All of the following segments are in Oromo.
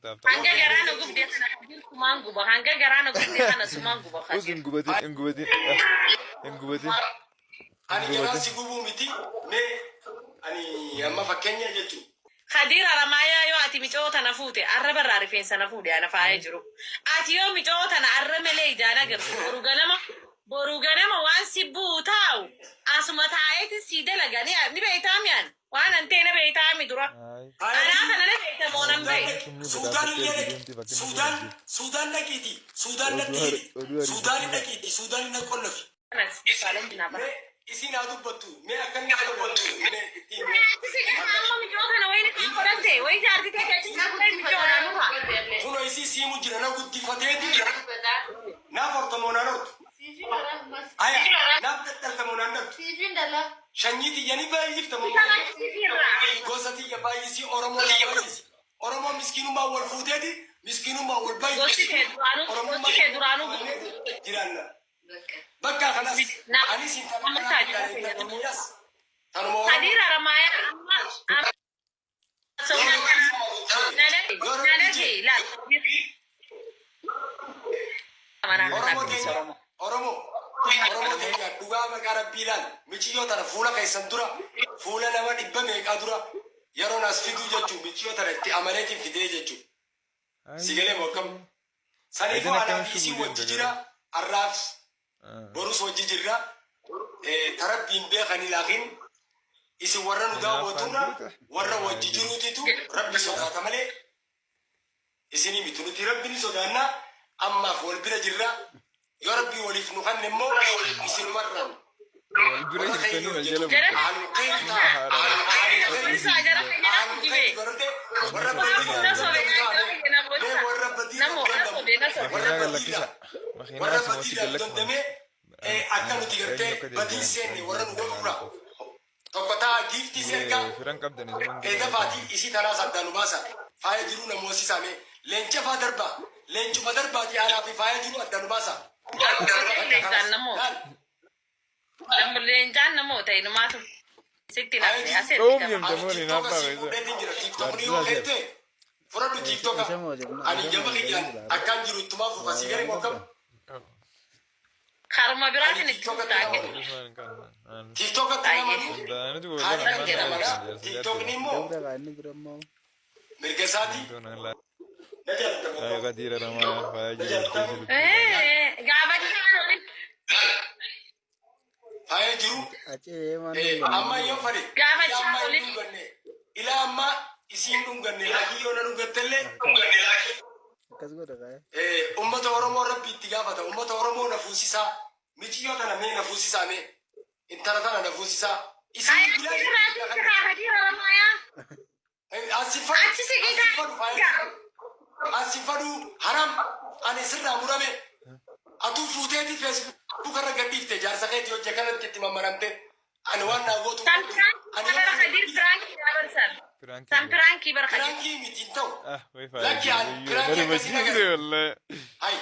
Taaftaa. Hanga garaa na gubdee kana Kadir sumaan guba. Hanga garaa na gubdee kana sumaan guba Us Kadir. hin gubatin, hin gubatin, hin gubatin. Ani garaan si gubuu miti mee ani amma fakkeenya jechuun. Kadir Haramaayaa yoo ati micoo tana fuute arraba irraa rifeensa na fuudhe ana faayee jiru. Ati yoo micoo tana arra malee ijaan agartu boru ganama boru ganama waan si bu'u taa'u asuma taa'eeti sii dalaga ni ni beektaa mi'an waan an ta'e na beektaa mi dura. Anaa kana na beekta moo nan beektu. Suudaan illee dhaqi. Suudaan Suudaan dhaqiiti. Suudaan natti hidhi. Suudaan dhaqiiti. Suudaan na qollafi. Kanas challenge na bara. Mee isiin haa dubbattu. Mee akka inni haa dubbattu. Mee ittiin mee. Amma micoo kana wayini kan godhatte wayi jaartii ta'e achi si micoo na dhufa. Kunoo isii siimu jira na guddifateeti. Naaf hortamoo naan hortu. Aya naaf dadhaltamoo naan dhaltu. Shanyii tiyya ni baay'iftamoo. Gosa tiyya baay'isii Oromoo na baay'isi. Oromoo miskiinummaa wal fuuteeti miskiinummaa wal Gosti baay'isi. kee duraanuu gosti kee duraanuu jiraanna. Bakka kanas anis Amma isaa jira fayyadamu. Tanuma Oromoo. Kadir Haramaayaa amma amma nanage laal. Oromoo teenya Oromoo Oromoo teenya dhugaa maqaa rabbii ilaal michiyyoo tana fuula keessan dura fuula nama dhibba meeqaa dura yeroon as fiduu jechuun michiyyoo tana itti amaneetiin fidee jechuun si galee moo akkam saniifuu Ajana anaa akkam fi isii shubuu wajji deemta jira arraaf borus wajji jirra tarabbiin beekanii laakiin isin warra nu daawwaturra warra wajji jiruutitu rabbi sodaata malee isinii miti. Nuti rabbi ni sodaanna, ammaaf wal bira jirra. Yoo rabbi waliif nu kanne immoo isinumarraan Wal bira warra jirtanii keeyyi wal jala hojjetu. Jara bultan. Ahlul khayr ta'a. Ahlul khayr Gorsaa jara keenya ahlul jibe. khayr godhate warra Waa badii kun na sobe na mee warra badii Namo na sobe na sobe. warra Makiinaa badiidha gallakkisa. Makiinaa warra asumatti badiidhaaf gallakkifamte. dandamee akka nuti gartee badii seenne warra nu godhurra tokko ta'a giiftii seergaa Firan qabdan isuman Eegafaatii isii tanaas addaan nu baasa. Faaya jiruu na moosisaa mee. Leenca faa darbaa. Leencuma darbaatii aanaa fi faaya jiruu addaan nu baasa. Leencaan namoota. Leencaan namoota inumaatu sitti nafne as Oom ergitama. yamta Ani mooni tiiktoka naaf sii baafeessa. fuudheetiin jira. Tiiktokni yoo keette fudhadhu tiiktoka. Ani gama kiyyaan akkaan jiru ittumaa fufa sii garee moo akkam? Karuma biraatiin itti fuftaa akka. Tiiktokatti namanu haali kan namana. Tiiktokni immoo mirga isaati. Na jaalata moo akkam? Qadiira namaa faaya jiru. Gaafachaa olin Faaya jiru amma yoo fade Gaafachaa ilaa ammaa hin olin. dhunganne ilaa ammaa isiin dhunganne laakiin yoo na dhungattellee ummata Oromoo rabbi itti gaafata. Ummata Oromoo na fuusisaa, miciyyoo tana mee na fuusisaa, mee intala tana na fuusisaa isiin bilaa. Kadir Haramaayaa. Asi fadu Achi siqii asi fadu faaya asi fadu haram ani sirraa murame. Atuu fuuteeti feesbuuk irra gadhiifte jaarsa keetii hojii kanatti itti mammaramte ani waan naa gootu San qabdu. pirankii Ani bara Kadir pirankii dabarsan. San pirankii bara Kadir. Pirankii miti hin ta'u. Ah, way faaya Lakki an jiru. pirankii akkasii Nama nagara. wallahi. Hay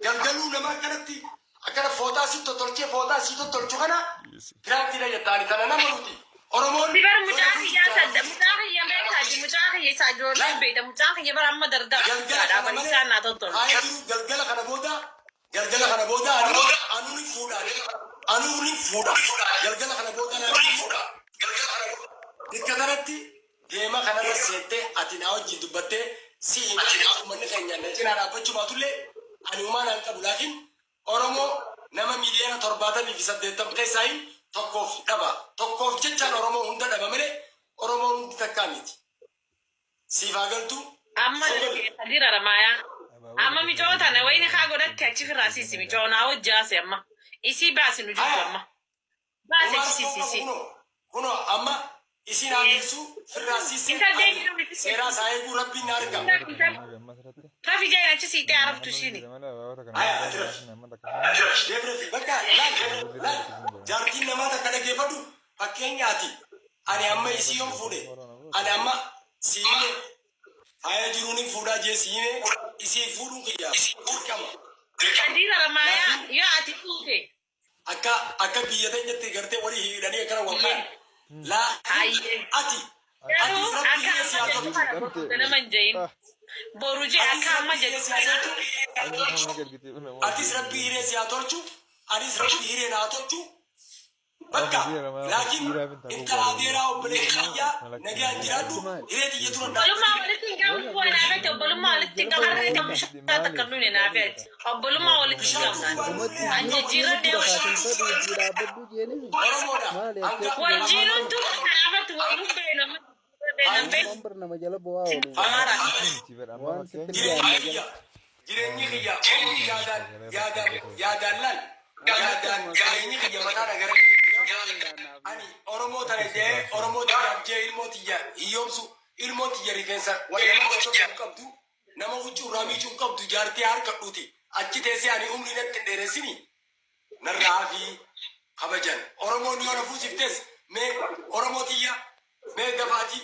galgaluu nama akkanatti akkana fooxaa si tottolchee fooxaa si tottolchu kana piraankiidha jettaani tana nama nuti Oromoon. Dibar mucaa kiyyaa sadda mucaa kiyya beektaa mucaa kiyya isaa ijoolleen beekta mucaa kiyya bara amma dardara Galgala guddaadha kana bal malee isaan naa tottolu. faaya jiru galgala kana booda galgala kana booda anuu anuu ni fuudha anuu ni fuudha galgala kana booda anuu fuudha galgala kana booda bikka kanatti deema kanarra seentee ati naa wajjin dubbattee si himee uummanni keenya na cinaa dhaabbachuu baatullee ani uumaa naan qabu laakiin Oromoo nama miiliyoona 78 keessaa hin tokkoof dhaba. Tokkoof jechaan Oromoo hunda dhaba malee Oromoon hundi takkaa miti. Siif haa galtu. Amma Kadir Haramaayaa. Amma micoo tana wayini kaa godhatte achi firraa siisi micoo naa hojjaase amma. Isii baasi nu jirtu amma. Baasi achi siisi isii. Kunoo kunoo amma isiin haa geessu firraa siisi. Intal deebiin miti. Seeraa isaa eeguu rabbiin na arga. Rafi jain achi siitee araftu ishiini. Aya ati rafi. Deem rafi bakka laal laal jaartiin namaa takka dhaggeeffadhu fakkeenyaati ani amma isii yoon fuudhe ani amma si hime faaya jiruun hin fuudhaa jee si hime isii fuudhuun kiyya dirqama. Kadir Haramaayaa yoo ati fuute. Akka biyya teenyatti gartee walii hidhanii akkana wal kaan. Laakiin Hayyee. ati Garuu ati rabbi akka hiyya si amma haa jedhu tolchu. kana boruu ganama hin jahin. Boru jee Atis akka amma rabbi hiree jettu si haa tolchu. Ajjeefamni argitee nama Atis rabbi hiree si haa tolchu. Anis rabbi hiree naa tolchu. Bakka laakiin intala adeeraa obboleessa kiyyaa nagaan jiraadhu hiree tiyya dura Obbolummaa walitti hin qabnu bu'aa naafetti obbolummaa walitti hin qabnu harree qabnu shaa takka nuyi naafetti obbolummaa walitti hin qabnu an jijjiirradhee dhaabbadhu jeeni Oromoodha. maali Hanga wajjiinuun tun kanaafatti wal hubbeenu Waan bar nama jala bu'aa oolu waan sitti Jireenyi dhiyaanne kiyya jala jireenyi kiyya humni yaadaan yaadaan yaadaan laal yaadaan jireenyi kiyya mataa gara ani Oromoo tana jee Oromoo tiyyaaf jee ilmoo tiyya hiyyoomsu ilmoo tiyya rifeensa nama gosoota hin qabdu nama huccuu irraa miicuu hin qabdu jaartii harka dhuuti achi teessee ani umrii natti hin dheeressini narraa fi kabajan Oromoon yoo na fuusiftes mee Oromoo tiyya mee dafaatii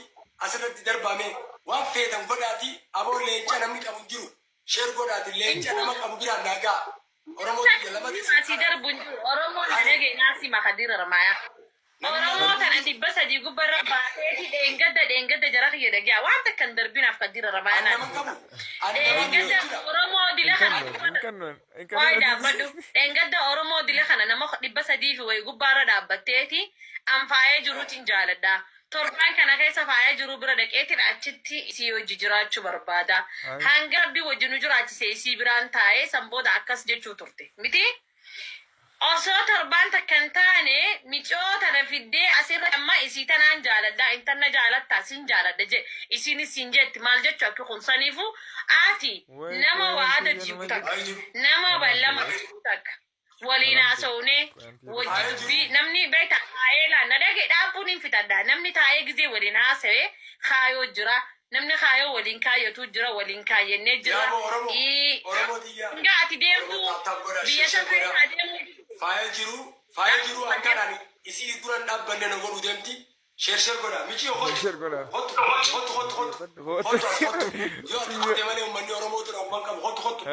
asirratti darbaa mee waan feetan godhaatii aboo leenca namni qabu hin jiru share godhaati leenca nama qabu biraan naa ga'a Oromoo tiyya lama Asii darbu hin jiru. Oromoon dhageenyaa si makadiira ramaaya. Oromoo tana 300 gubbarra baateeti dheengadda dheengadda jara kiyya dhagiyaa waan takka hin darbinaaf kadiira ramaaya nama naati. qabu ani nama Dheengadda jechuudha. Oromoo dila kana waa'ee dhaabbadhu. Dheengadda Oromoo dila kana nama 300 fi wayi gubbaarra dhaabbatteeti an faayee jiruutiin jaaladha. Torbaan kana keessa faayee jiru bira dhaqeetiin achitti isii hojii jiraachuu barbaada. Hanga rabbi wajji nu jiraachise isii biraan taa'ee san booda akkas jechuu turte. Miti? Osoo torbaan takka hin taane micoo tana fiddee asirra amma isii tanaan jaaladha intanna jaalattaa sin jaaladha je isiinis sin jetti maal jechuu akki kun saniifu ati nama waada jiru takka nama ballama jiru takka waliin haasa'uunee wajji dubbii namni beekta taa'ee laan na dhage dhaabbuun hin fixadha namni taa'ee gizee waliin haasa'e kaayoo jira namni kaayoo waliin kaayyatu jira waliin kaayyannee jira. Yaaboo Oromoo Ii, Oromoo tiyya Hanga ati deemtu Oromoo tap tap godha biyya share san godha keessaa deemuu faaya jiru faaya jiru akkaan ani isii duran dhaabbanne na godhu deemti share share godha michi hottu Share godha. hottu hottu hottu hottu hottu as hottu yoo ati dhuftee malee uummanni Oromoo tura uumman qabu hottu hottu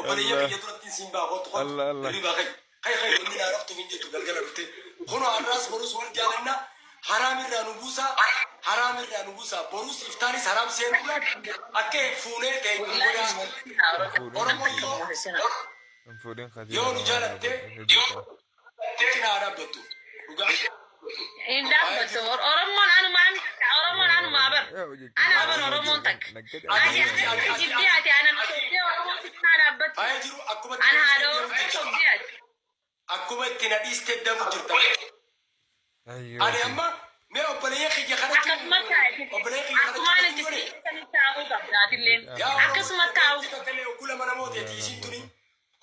obboleeyya kiyya duratti siin baa hottu hottu Allah, Allah. hirribaa kai kai kai wanni naa raftuuf hin jettu galgala dhuftee kunoo har'aas borus wal jaalanna haraam irraa nu buusaa haraam irraa nu buusaa borus iftaanis haraam seenuudha akka fuunee ta'e godhaa Oromoo yoo yoo nu jaalatte cinaa dhaabbattu dhugaa. Hin dhaabbattu. Oromoon anumaan Oromoon anumaa bar. Ana bar Oromoon takka. Ati ati jibbii ati ana sobdee Oromoon sitti dhaabbattu. Faaya jiru akkuma Ana haadha Oromoo sobdee ati. Akkuma itti na dhiiste damu jirta. Ani amma mee obboleeyya kiyya kanatti Akkasuma taa'e. obboleeyya kiyya Akkumaan kanatti itti sitti taa'uu qabda atilleen. Akkasuma taa'uu. Takka illee hogguu lama namoota isiin tuni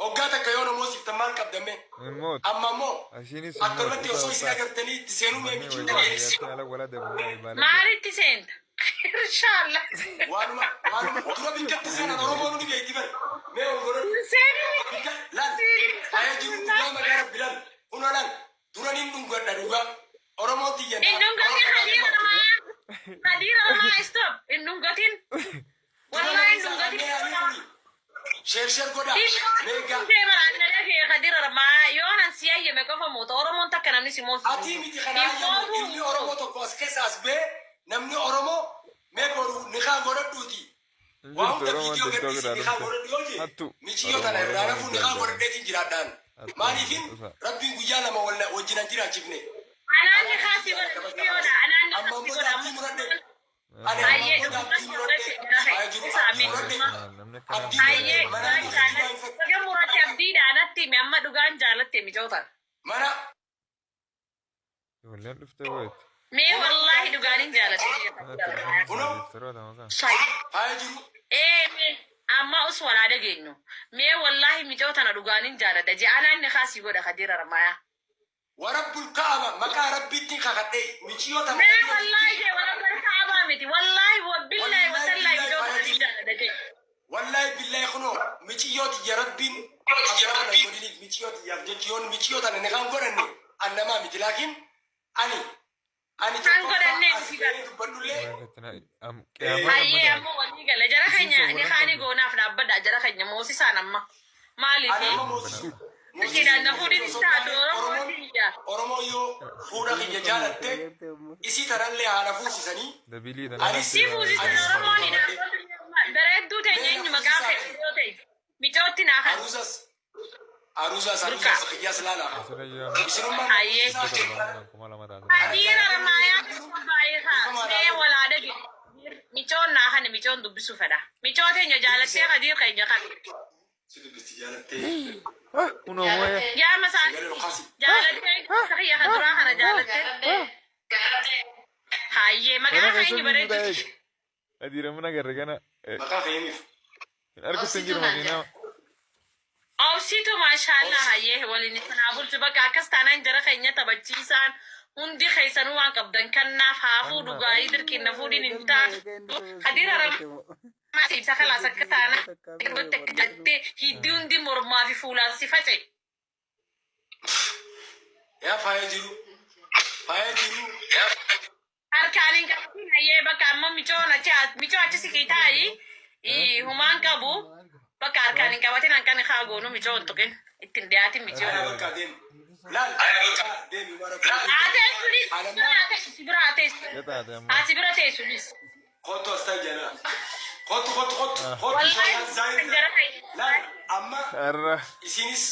hoggaa takka yoo namoo siiftan maal qabdamme amma immoo akkanumatti osoo isin agartanii itti seenuu mee michi Maalitti seenta? Inshallah. Waanuma waanuma dura bikkatti seenan Oromoon ni beekti bare mee ol godhadhu. Seenuu. Bikka laal faaya jiru dhugaa maqaa rabbi laal kunoo laal dura nin dhungadha dhugaa Oromoo tiyya Hin dhungatin hadiira namaa. Hadiira namaa stop. Hin dhungatin. Wallahi hin dhungatin. Share share godhaa meegaa Oromoon takka namni si moosu. Atii miti kana hayyamu ilmi Oromoo tokko as keessa as bee namni Oromoo mee boru nikaa godhadhuuti. Waa hunda viidiyoo gadhiisi nikaa godhadhu yoo jee michiyyoo tana irraa rafuu nikaa godhadheetiin jiraadhaan. Maaliifin rabbiin guyyaa lama wajjin hin jiraachifne. Anaan ni kaasii godha michiyyoodha. Anaan ni Amma kaasii immoo godha. abdii muradhe. Ani amma Hayyee immoo abdii muradhe. Faaya jiru abdii muradhe. Abdii Hayyee muradhe mana dhugaan inni jaalatte. hin fakkaatu. Baga muratte abdiidha anatti himi amma dhugaan jaalatte michoota. Mana Ijoolleen dhuftee wayitti. Mee wallaahi dhugaan hin jaalatte. Faaya jiru Ee mee amma us walaa dhageenyu. Mee wallaahi micoo tana dhugaan hin jaaladha. Je anaan ni kaasii godha kadiira ramaaya. Warabbul Ka'aba maqaa rabbiitti kakadhee michiyyoo tana Mee wallaahi jee warabbal kaabaa miti. Wallaahi wabillahi watallaahi micoo tana hin jaaladha je. Wallahi billahi kunoo michiyyoo tiyya rabbiin abbaa na godhiniif michiyyoo tiyyaaf jechi yoon michiyyoo tana ni kan godhanne an namaa miti laakiin ani ani Kan godhannee as miti gahee dubbadhullee. Hayyee ammoo walii gala jara keenya ni kaanii goonaaf dhaabbadha jara keenya moosisaan amma. Ani Maaliif? amma moosisu Ishiidhaan na fuudhin taatu Oromoo tiyya. Oromoo yoo fuudha kiyya jaalatte isii tanallee haala fuusisanii anis Si fuusisan Oromoon hidhaan. Bareedduu teenya eenyu maqaan fedhe yoo ta'e micootti naa kan. Aruusas aruusas Burqaa. aruusas qiyyaas laala. Asirra jiran Isinummaan Hayyee. 70 2000 taate. Hadiira ramaayaa baay'ee haa. Mee walaa dhage. Micoon naa kan micoon dubbisuu fedha. Micoo teenya jaalattee hadiir keenya kan. Si dubbisti jaalattee. Kunoo mooya. Yaa masaa Sagalee dhukaasi. jaalattee kiyya kan duraa kana jaalattee. Hayyee Kana maqaa keessa keenya biyyuu bareedduu. ta'e. Adiira mana garre kana. Maqaa keemiif. Hin argutti hin jiru makiinaa. Obsitu maashaallah hayyee waliin isinaa bulchu bakka akkas taanaan jara keenya taphachiisaan hundi keessanuu waan qabdan kannaaf haa fuudhu gaa'ii dirqiin na fuudhin hin taatu. Hadiira ramaa ibsa kalaas akka taanaan irratti akka jettee hiddi hundi mormaa fi fuulaan si faca'e. Yaa faaya jiru. Faaya jiru. Harkaan hin qabatin hayyee bakka amma micoon achi micoo achi siqii taa'i humaan qabu bakka harkaan hin qabatin hanqani haa goonu micoo hin tuqin ittiin dhiyaatin micoo. Aya bakka deemi. Laal. Deemi mara. Haa teessuunis si bira haa teessu. Taate amma. Haa si bira teessuunis. Kottu as ta'i jala. Kottu kottu kottu. Kottu. Wallahi Zaayir. jara Laal amma Har'a. isinis